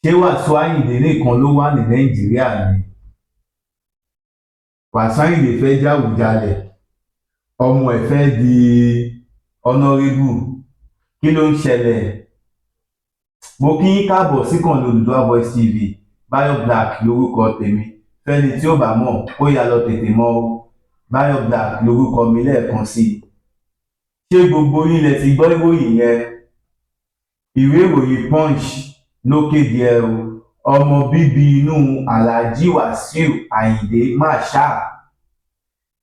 Ṣé Wàsíù Àyìndé nìkan ló wà ní Nàìjíríà ni? Wàsíù Àyìndé fẹ́ jàwùjalẹ̀, ọmọ ẹ̀ fẹ́ di honourable. Kí ló ń ṣẹlẹ̀? Mo kí yín káàbọ̀ síkànnì Odùduwà Voice TV. Bayo Black lórúkọ tèmi. Fẹ́ni tí ó bá mọ̀, ó yá lọ tètè mọ̀ o. Bayo Black lórúkọ mi lẹ́ẹ̀kan sí i. Ṣé gbogbo yín lẹ ti gbọ́ ìròyìn yẹn? Ìwé ìròyìn Punch ló kéde ẹ o. Ọmọ bíbí inú Alhaji Wàsíù Àyìndé Marshal,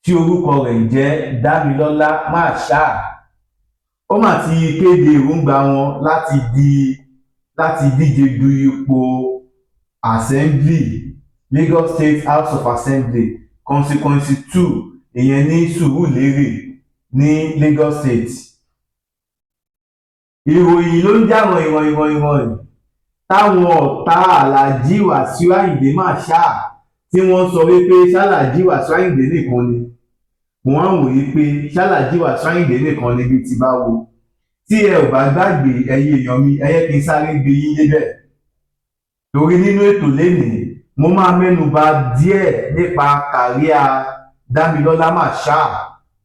tí orúkọ rẹ̀ ń jẹ́ Dámilọ́lá Marshal, ó mà ti kéde èròǹgbà wọn láti díje du ipò assembly, Lagos State House of Assembly, Constituency 2, ìyẹn ní Sùúrùlérè ní Lagos State. Ìròyìn ló ń jà rànyìn rànyìn rànyìn táwọn ọ̀tá Alhaji Wàsíù Àyìndé Marshal tí wọ́n sọ wípé ṣ'Alhaji Wàsíù Àyìndé nìkan ni. Mo wá ń wòye pé ṣ'Alhaji Wàsíù Àyìndé nìkan níbi tí bá wo. Tí ẹ ò bá gbàgbé, ẹ̀yin èèyàn mi, ẹ yẹ kí n sáré gbé yín débẹ̀, torí nínú ètò lénìí, mo máa mẹ́nu bà díẹ̀ nípa career Dámilọ́lá Marshal,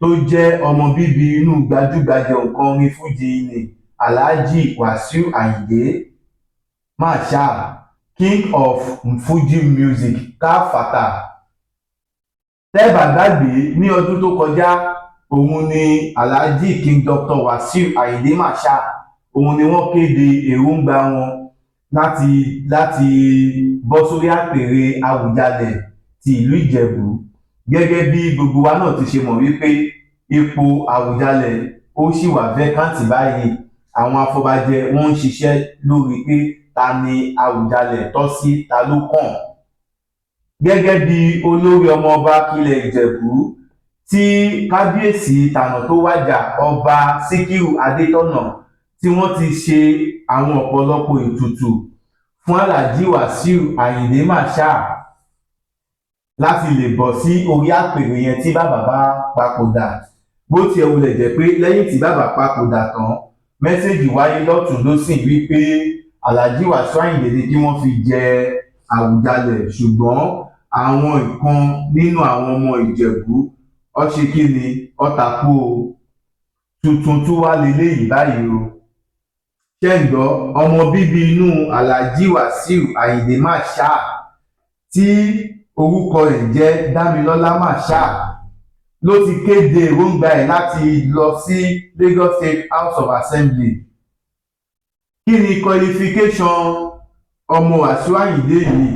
tó jẹ́ ọmọ bíbí inú gbajúgbajà òǹkọrin fújì ní Alhaji Wàsíù Àyìndé Marshal, king of Fuji music káfàtà. Tẹ́ bá gbàgbé, ní ọdún tó kọjá, òun ni Alhaji King Dr. Wasiu Ayinde Marshal, òun ni wọ́n kéde èròǹgbà wọn láti bọ́ sórí àpèrè Àwùjalẹ̀ ti ìlú Ìjẹ̀bú. Gẹ́gẹ́ bí gbogbo wa náà ti ṣe mọ̀ wípé ipò Àwùjalẹ̀, ó sì wà vacant báyìí. Àwọn afọbajẹ, wọ́n ń ṣiṣẹ́ lórí pé ta ni Àwùjalẹ̀ tọ́ sí, ta ló kàn gẹ́gẹ́ bí olórí ọmọọba ilẹ̀ Ìjẹ̀bú, tí kábíyèsí tànà tó wájà, Ọba Síkírù Adétọ̀nà, tí wọ́n ti ṣe àwọn ọ̀pọ̀lọpọ̀ ètùtù fún Alhaji Wàsíù Ayinde Marshal láti lè bọ́ sí orí àpèrè yẹn tí bàbá bá papòdà. Bó tiẹ̀ wulẹ̀ jẹ́ pé lẹ́yìn tí bàbá papòdà tán, message wáyé lọ́tùn lósì wípé Alhaji Wàsíù Ayinde ni kí wọ́n fi jẹ Àwùjalẹ̀, ṣùgbọ́n àwọn ìkan nínú àwọn ọmọ Ìjẹ̀bú ọ ṣe kí ni ọ takú o. Tuntun tún wá leléyìí báyìí o. Ṣé ń gbọ́? Ọmọ bíbí inú Alhaji Wàsíù Ayinde Marshal, tí orúkọ rẹ̀ jẹ́ Dámilọ́lá Marshal, ló ti kéde èròǹgbà ẹ̀ láti lọ sí Lagos State House of Assembly. Kí ni qualification ọmọ Wàsíù Ayinde yìí?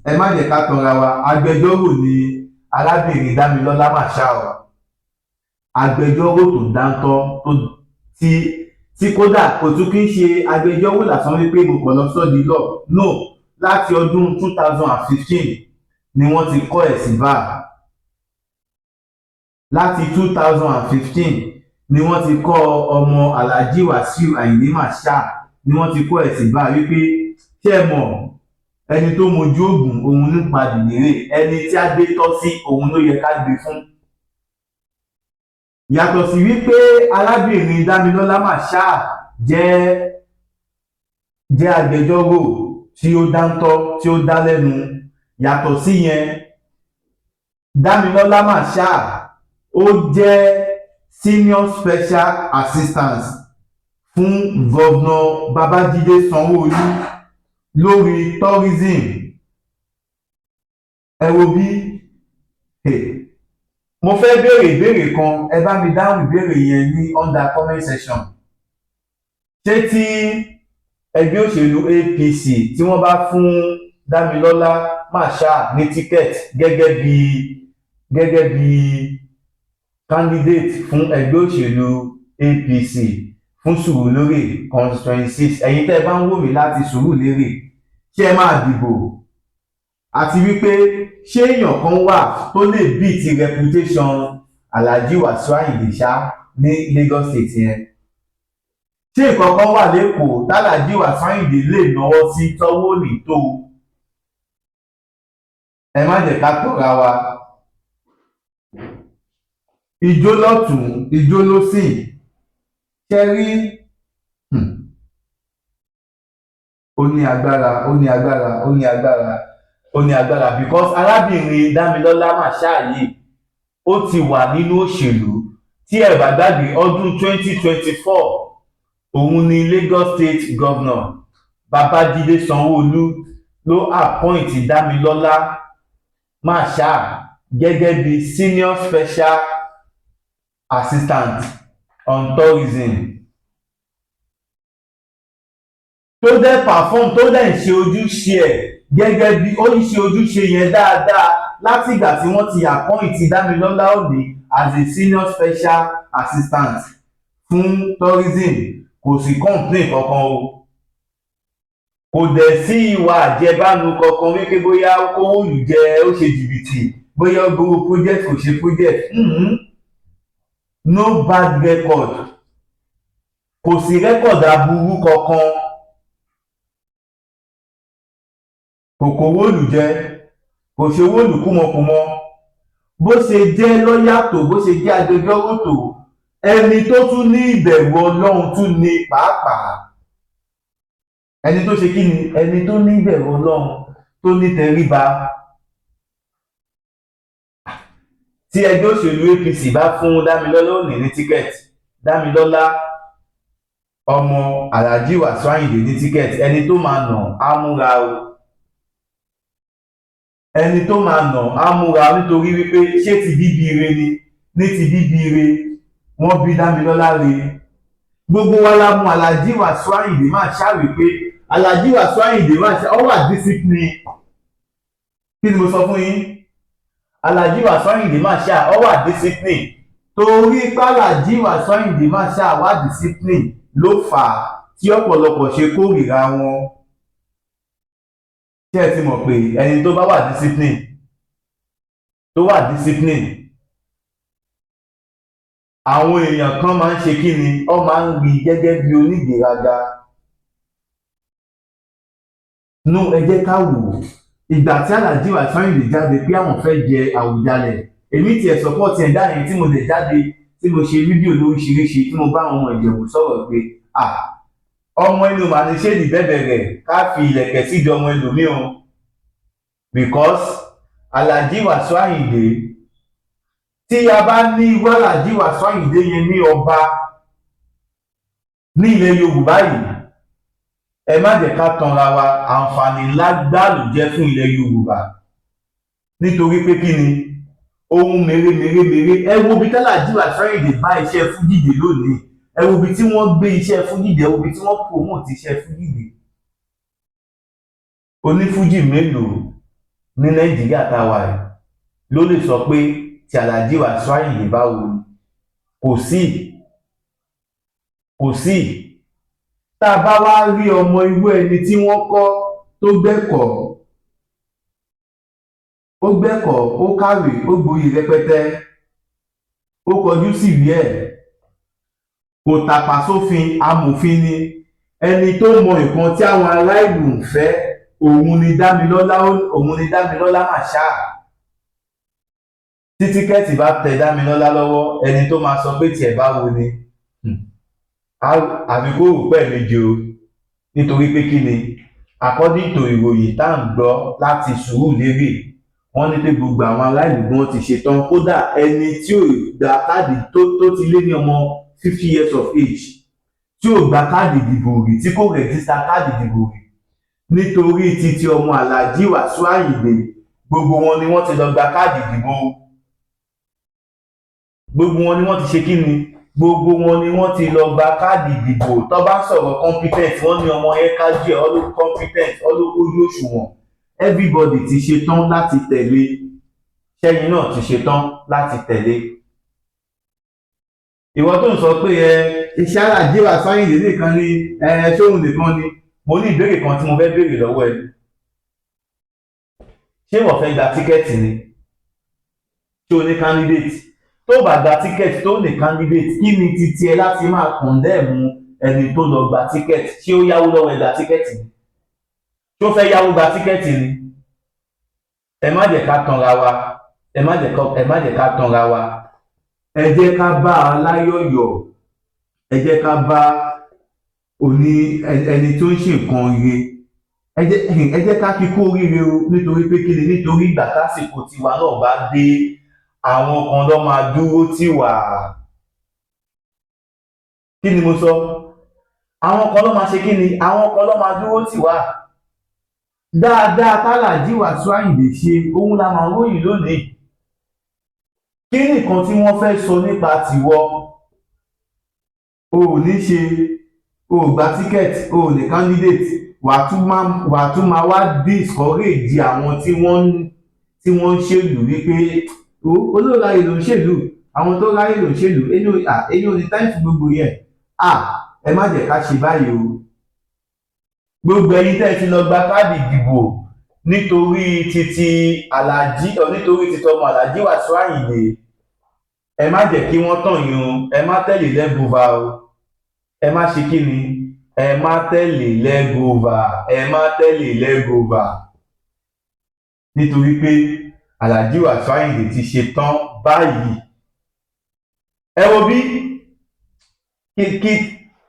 Ẹ má jẹ́ ká tanra wa, agbẹjọ́rò ni arábìnrin Dámilọ́lá Marshal o. Agbẹjọ́rò tó dáńtọ́, tó tí tí kódà kò tún kí ń ṣe agbẹjọ́rò lásán wípé mo kàn lọ study law. No, láti ọdún 2015 ni wọ́n ti kọ́ ẹ̀ sí bar. Láti 2015 ni wọ́n ti kọ́ ọmọ Alhaji Wàsíù Ayinde Marshal, ni wọ́n ti kọ́ ẹ̀ sí bar. Wípé ṣé ẹ mọ̀, ẹni tó mojú ògùn òun nípa dìdìrè, ẹni tí a gbé tọ́ sí òun ló yẹ ká gbé fún. Yàtọ̀ sí wípé arábìnrin Dámilọ́lá Marshal jẹ́ agbẹjọ́rò tí ó dáńtọ́, tí ó dá lẹ́nu, yàtọ̀ sí yẹn, Dámilọ́lá Marshal, ó jẹ́ senior special assistant fún Governor Babájídé Sanwó-Olú lórí tourism. Ẹ wo bí mo fẹ́ béèrè ìbéèrè kan, ẹ bá mi dáhùn ìbéèrè yẹn ní under comment section. Ṣé tí ẹgbẹ́ òṣèlú APC, tí wọ́n bá fún Dámilọ́lá Marshal ní ticket gẹ́gẹ́ bí candidate fún ẹgbẹ́ òṣèlú APC fún Sùúrùlérè constituency, ẹ̀yin tẹ́ ẹ bá ń wò mí láti Sùúrùlérè, ṣé ẹ máa dìbò? Àti wípé ṣé èèyàn kan wà tó lè beat reputation Alhaji Wasiu Ayinde ṣá ní Lagos State yẹn? Ṣé nǹkan kan wà l'Ékòó tÁlàjì Wasiu Ayinde lè náwó sí tọ́wọ́ ní tó? Ẹ má jẹ́ ká tọ́ra wa. Ìjó lọ́tùn, ìjó lósì, ṣe rí. Ó ní agbára, ó ní agbára, ó ní agbára, ó ní agbára, because arábìnrin Dámilọ́lá Marshal yìí, ó ti wà nínú òṣèlú. Tí ẹ bá gbàgbé, ọdún 2024, òun ni Lagos State Governor Babájídé Sanwó-Olú ló appoint Dámilọ́lá Marshal gẹ́gẹ́ bí senior special assistant on tourism, tó dẹ̀ perform, tó dẹ̀ ń ṣe ojúṣe ẹ̀ gẹ́gẹ́ bí ó ń ṣe ojúṣe yẹn dáadáa láti ìgbà tí wọ́n ti appoint Dámilọ́lá Òní as a senior special assistant fún tourism. Kò sí complain kankan o, kò dẹ̀ sí ìwà àjẹbánu kankan wípé bóyá ó kówó ìlú jẹ, ó ṣe jìbìtì, bóyá ó gbowó project, kò ṣe project. No bad record, kò sí record aburú kankan. Kò kówó ìlú jẹ, kò ṣe owó ìlú kúmọkùmọ. Bó ṣe jẹ́ lọ́yà tó, bó ṣe jẹ́ agbẹjọ́rò tó, ẹni tó tún ní ìbẹ̀rù Ọlọ́run tún ní pàápàá. Ẹni tó ṣe kí ni? Ẹni tó ní ìbẹ̀rù Ọlọ́run, tó ní tẹríba. Tí ẹgbẹ́ òṣèlú APC bá fún Dámilọ́lá Òní ní ticket, Dámilọ́lá ọmọ Alhaji Wasiu Ayinde ní ticket, ẹni tó máa nà á múra o, ẹni tó máa nà á múra, nítorí wípé ṣé ti bíbí ire ni? Ní ti bíbí ire, wọ́n bí Dámilọ́lá re. Gbogbo wa la mú Alhaji Wasiu Ayinde Marshal wípé Alhaji Wasiu Ayinde Marshal ó wà discipline. Kí ni mo sọ fún yín? Alhaji Wasiu Ayinde Marshal ó wà discipline. Torí pé Alhaji Wasiu Ayinde Marshal wà discipline ló fà á tí ọ̀pọ̀lọpọ̀ ṣe kórìíra wọn. Ṣé ẹ ti mọ̀ pé ẹni tó bá wà discipline, tó wà discipline, àwọn èèyàn kan máa ń ṣe kí ni? Ọ máa ń rí gẹ́gẹ́ bí onígbéraga. No, ẹ jẹ́ ká wò ó. Ìgbà tí Alhaji Wasiu Ayinde jáde pé àwọn fẹ́ jẹ Àwùjalẹ̀, èmi tiẹ̀ support ẹ̀dá yẹn, tí mo lè jáde, tí mo ṣe fídíò lóríṣiríṣi, tí mo bá àwọn ọmọ Ìjẹ̀bú sọ̀rọ̀ pé à ọmọ inú màá ní ṣéèdì bẹ́bẹ̀ rẹ̀ ká fi ìlẹ̀kẹ̀ síjọ ọmọ ẹlòmíì o, because Alhaji Wasiu Ayinde, tí a bá ní irú Alhaji Wasiu Ayinde yẹn ní ọba ní ilẹ̀ Yorùbá yìí, ẹ má jẹ́ ká tanra wa, àǹfààní ńlá gbáà ló jẹ́ fún ilẹ̀ Yorùbá. Nítorí pé kí ni? Ohun mèremèremère, ẹ wo ibi tálàjì Wasiu Ayinde bá iṣẹ́ fújì dé lónìí. Ẹ wo ibi tí wọ́n gbé iṣẹ́ fújì dé, ẹ wo ibi tí wọ́n promote iṣẹ́ fújì dé. Onífújì mélòó ní Nàìjíríà tá a wà yìí ló lè sọ pé tí Alhaji Wasiu Ayinde báwo ni? Kò sí, kò sí. Tá a bá wá rí ọmọ irú ẹni tí wọ́n kọ́, tó gbẹ́kọ̀ọ́, ó gbẹ́kọ̀ọ́, ó kàwé, ó gboyè rẹpẹtẹ, ó kọjú síwèé ẹ̀, kò tàpá sófin, amòfin ni, ẹni tó mọ nǹkan tí àwọn ará ìlú ń fẹ́, òun ni Dámilọ́lá, òun ni Dámilọ́lá Marshal. Tí ticket bá tẹ Dámilọ́lá lọ́wọ́, ẹni tó máa sọ pé tiẹ̀ báwo ni, àbí kó rò pẹ́ méje o. Nítorí pé kí ni? According to ìròyìn tá à ń gbọ́ láti Sùúrùlérè, wọ́n ní pé gbogbo àwọn ará ìlú gan ti ṣetán. Kódà ẹni tí ò gba káàdì, tó ti lé ní ọmọ 50 years of age, tí ò gba káàdì ìdìbò rí, tí kò register káàdì ìdìbò rí, nítorí títí ọmọ Alhaji Wasiu Ayinde, gbogbo wọn ni wọ́n ti lọ gba káàdì ìdìbò. Gbogbo wọn ni wọ́n ti ṣe kí ni? Gbogbo wọn ni wọ́n ti lọ gba káàdì ìdìbò. Tó bá sọ̀rọ̀ competent, wọ́n ní ọmọ yẹn kájú ẹ̀, all competent, all ojú òṣùwọ̀n. Everybody ti ṣe tán láti tẹ̀lé. Ṣẹ́yìn náà ti ṣe tán láti tẹ̀lé? Ìwọ tó ń sọ pé ẹ iṣẹ́ Alhaji Wasiu Ayinde nìkan ni, ẹ ṣóhun nìkan ni, mo ní ìbéèrè kan tí mo fẹ́ béèrè lọ́wọ́ ẹ. Ṣé wọ́n fẹ́ gba ticket ni? Ṣé o ní candidate? Tó bá gba ticket, tó ní candidate, kí ni titi ẹ láti máa condemn ẹni tó lọ gba ticket? Ṣé ó yáwó lọ́wọ́ ẹ gba ticket ni? Ṣé ó fẹ́ yáwó gba ticket ni? Ẹ má jẹ́ ká tanra wa, ẹ má jẹ́ ká tanra wa. Ẹ jẹ́ ká bá aláyọ̀ yọ̀, ẹ jẹ́ ká bá oní ẹni tó ń ṣe nǹkan ire. Ẹ jẹ́ ká kí kú oríire o. Nítorí pé kí ni? Nítorí ìgbà tásìkò tiwa náà bá dé, àwọn kan ló máa dúró tì wá. Kí ni mo sọ? Àwọn kan ló máa ṣe kí ni? Àwọn kan ló máa dúró tì wá. Dáadáa tálàjí Wàsíù Àyìndé ṣe, òun la máa ròyìn lónìí. Kí nìkan tí wọ́n fẹ́ sọ nípa tiwọ́? O ò ní ṣe, o ò gba ticket, o ò ní candidate, wà tún máa wá discourage àwọn tí wọ́n ń ṣèlú wípé olóòráyè ló ń ṣèlú, àwọn tó ráyè ló ń ṣèlú. Èyí ò ní time fún gbogbo yẹn. Ẹ má jẹ́ ká ṣe báyìí o. Gbogbo ẹ̀yin tẹ́ ẹ ti lọ gba káàdì ìdìbò nítorí títí Àlàjí, nítorí títí ọmọ Àlàjí Wàsíù Àyìndé, ẹ má jẹ́ kí wọ́n tàn yín o. Ẹ má tẹ̀lé lẹ́gùnva o. Ẹ má ṣe kí ni? Ẹ má tẹ̀lé lẹ́gùnva, ẹ má tẹ̀lé lẹ́gùnva, nítorí pé Àlàjí Wàsíù Àyìndé ti ṣe tán báyìí. Ẹ wo bí kí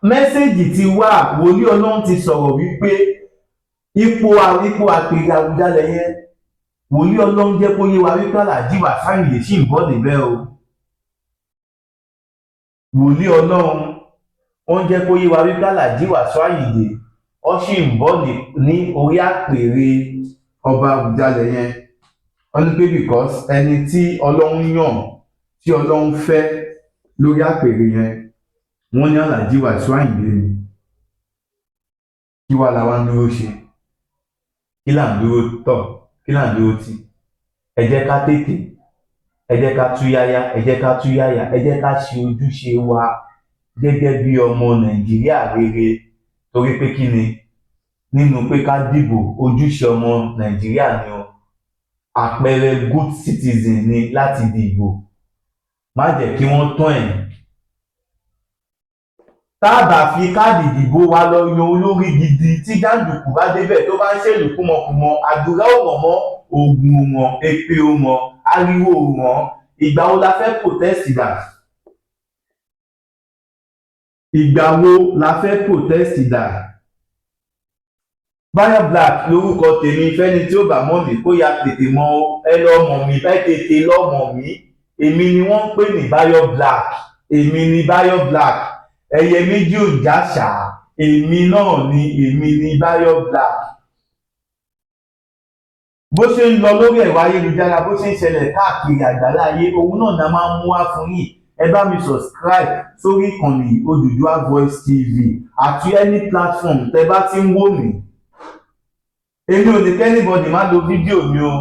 message ti wà. Wòlíì Ọlọ́run ti sọ̀rọ̀ wípé ipò àpèrè Àwùjalẹ̀ yẹn, wòlíì Ọlọ́run jẹ́ kó yé wa wípé Àlàjí Wàsíù Àyìndé ṣì ń bọ̀ níbẹ̀ o. Wòlíì Ọlọ́run, wọ́n jẹ́ kó yé wa wípé Àlàjí Wàsíù Àyìndé ó ṣì ń bọ̀ ní orí àpèrè ọba Àwùjalẹ̀ yẹn. Wọ́n ní pé because ẹni tí Ọlọ́run yàn, tí Ọlọ́run fẹ́ lórí àpèrè yẹn, wọ́n ní Àlàjí Wàsíù Àyìndé ni. Kí wàá la wá ń dúró ṣe? Kí là ń dúró tọ̀? Kí là ń dúró tì? Ẹ jẹ́ ká tètè, ẹ jẹ́ ká túyáyá, ẹ jẹ́ ká túyáyá, ẹ jẹ́ ká ṣe ojúṣe wa gẹ́gẹ́ bí ọmọ Nàìjíríà rere. Torí pé kí ni? Nínú pé ká dìbò, ojúṣe ọmọ Nàìjíríà ni o. Àpẹẹrẹ good citizen ni láti dìbò. Má jẹ́ kí wọ́n tàn ẹ́. Tá a bá fi káàdì ìdìbò wa lọ yan olórí gidi, tí jàǹdùkú bá débẹ̀, tó bá ń ṣèlú kúmọkùmọ, àdúrà ò ràn mọ́, oògùn ò ràn, èpè ò ràn, ariwo ò ràn. Ìgbà wo la fẹ́ protest dà? Ìgbà wo la fẹ́ protest dà? Bayo Black lórúkọ tèmi. Fẹ́ni tí ó bá mọ̀ mí, kó ya tètè mọ̀ ẹ, lọ mọ̀ mí báyìí, tètè lọ mọ̀ mí. Èmi ni wọ́n ń pè ní Bayo Black. Èmi ni Bayo Black. Ẹyẹ méjì ò jáṣà. Èmi náà ni, èmi ni Bayo Black. Bó ṣe ń lọ lórí ẹ̀rọ ayélujára, bó ṣe ń ṣẹlẹ̀ káàkiri àgbáláyé, òun náà ni a máa ń mú wá fún yín. Ẹ bá mi subscribe sórí ìkànnì Odùduwà Voice TV àti any platform tẹ bá ti ń wò mí. Èmi ò ní k'anybody má lo fídíò mi o,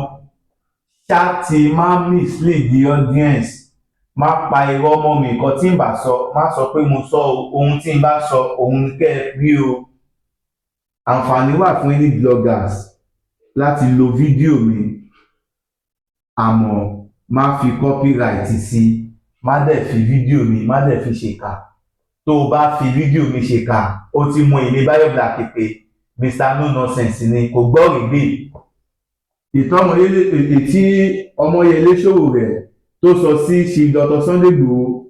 ṣá ti má mislead the audience, má pa irọ́ mọ́ mi. Nǹkan tí n bá sọ, má sọ pé mo sọ o. Ohun tí n bá sọ, òun ni kẹ́ ẹ rí o. Àǹfààní wà fún any bloggers láti lo fídíò mi, àmọ́ má fi copyright sí, má dẹ̀ fi fídíò mi, má dẹ̀ fi ṣèkà. Tó o bá fi fídíò mi ṣèkà, ó ti mọ èmi Bayo Black pé Mr No Nonsense ni, kò gbọ́ règbè. Ìtọ́mọ tí Ọmọyẹlé Sowore tó sọ sí Chief Dr. Sunday Igboho,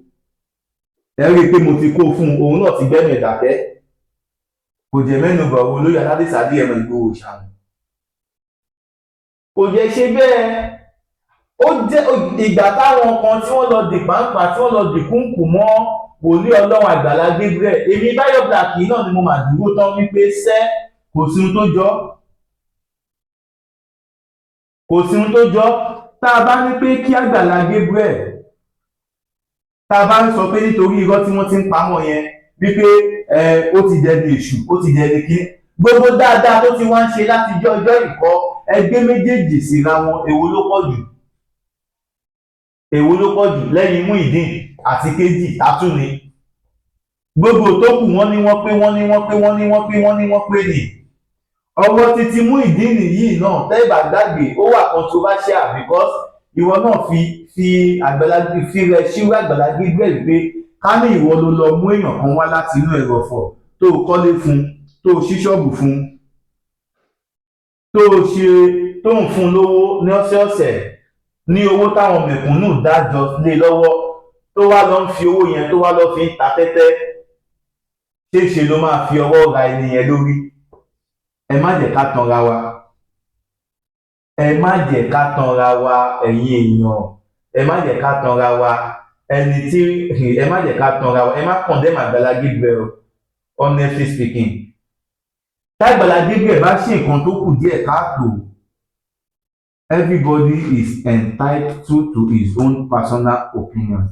ẹ rí i pé mo ti kó fún un, òun náà ti gbẹ́nu ẹ̀ dákẹ́, kò jẹ́ mẹ́nu bà owó lórí aládìsá díẹ̀ mọ́ Ìgbòho ṣàmù. Kò jẹ́ ṣe bẹ́ẹ̀. Ó jẹ́ ìgbà táwọn kan tí wọ́n lọ dì pàǹpà, tí wọ́n lọ dì kúnkù mọ́ wòlíì Ọlọ́run Àgbàlá Gabriel, èmi Báyọ̀ Black yìí náà ni mo mà dúró tán wípé sẹ́ kò sí ohun tó jọ, kò sí ohun tó jọ. Tá a bá ní pé kí Àgbàlá Gabriel, tá a bá ń sọ pé nítorí irọ́ tí wọ́n ti ń pamọ́ yẹn wípé ẹ ó ti dẹni èṣù, ó ti dẹni kí gbogbo dáadáa tó ti wá ń ṣe láti jẹ́ ọjọ́ ìkọ́ ẹgbẹ́ méjèèjì síra wọn, èwo ló pọ̀ jù? Èwo ló pọ̀ jù lẹ́yìn Muyideen àti kejì tátúni? Gbogbo tó kù, wọ́n ní wọ́n pé, wọ́n ní wọ́n pé, wọ́n ní wọ́n pé, wọ́n ní wọ́n pé ní ọwọ́ títí Muyideen yìí náà. Tẹ́ẹ̀bà gbàgbé, ó wà controversial because ìwọ náà fi Àgbàlá fi rẹ ṣíwé Àgbàlá Gabriel pé ká ní ìwọ ló lọ mú èèyàn kan wá láti inú ẹrọ̀fọ̀, tó o kọ́lé fún, tó o ṣí ṣọ́ọ̀bù fún, tó o ṣe tó ń fún lówó ní ọ̀sẹ̀ọ̀sẹ̀, ní owó táwọn mẹ̀kúnnù dájọ́ lé lọ́wọ́, tó wá lọ ń fi owó yẹn, tó wá lọ fi ń ta tẹ́tẹ́, ṣéṣe ló máa fi ọwọ́ ra ẹni yẹn lórí. Ẹ má jẹ́ ká tanra wa, ẹ má jẹ́ ká tanra wa. Ẹ̀yin èèyàn, ẹ má jẹ́ ká tanra wa. Ẹni tí, ẹ má jẹ́ ká tanra wa. Ẹ má condemn Àgbàlá Gabriel. Honestly speaking, tágbàlá Gabriel bá ṣe nǹkan tó kù díẹ̀ káàtó, everybody is entitled to his own personal opinion.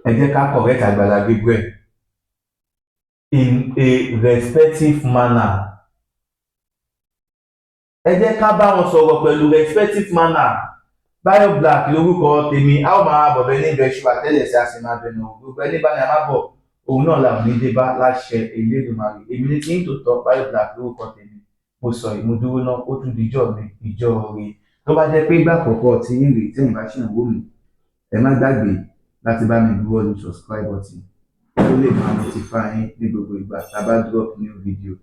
Ẹ jẹ́ ká correct Àgbàlá Gabriel in a respective manner. Ẹ jẹ́ ká bá wọn sọ̀rọ̀ pẹ̀lú respective manner. Bayo Black lórúkọ tèmi. A ó máa bọ̀bẹ̀ ní ibẹ̀ ṣu àtẹ́lẹsẹ̀, a sì máa bẹ̀nà. Gbogbo ẹni bá ní a má bọ̀, òun náà làwọn ní dé bá láṣẹ Elédùmarè. Èmi ní tí ń tòótọ́. Bayo Black lórúkọ tèmi. Mo sọ ìmúdúró náà, ó tún dijọ́ mi ìjọ rè. Tó bá jẹ́ pé ìgbà àkọ́kọ́ tí ń rè tí ẹ̀yin bá ṣì ń wò mí, ẹ má gbàgbé láti bá mi buwọ́ lu subscribe button, ó lè máa notify yín ní gbogbo ìgbà tá a bá drop new video.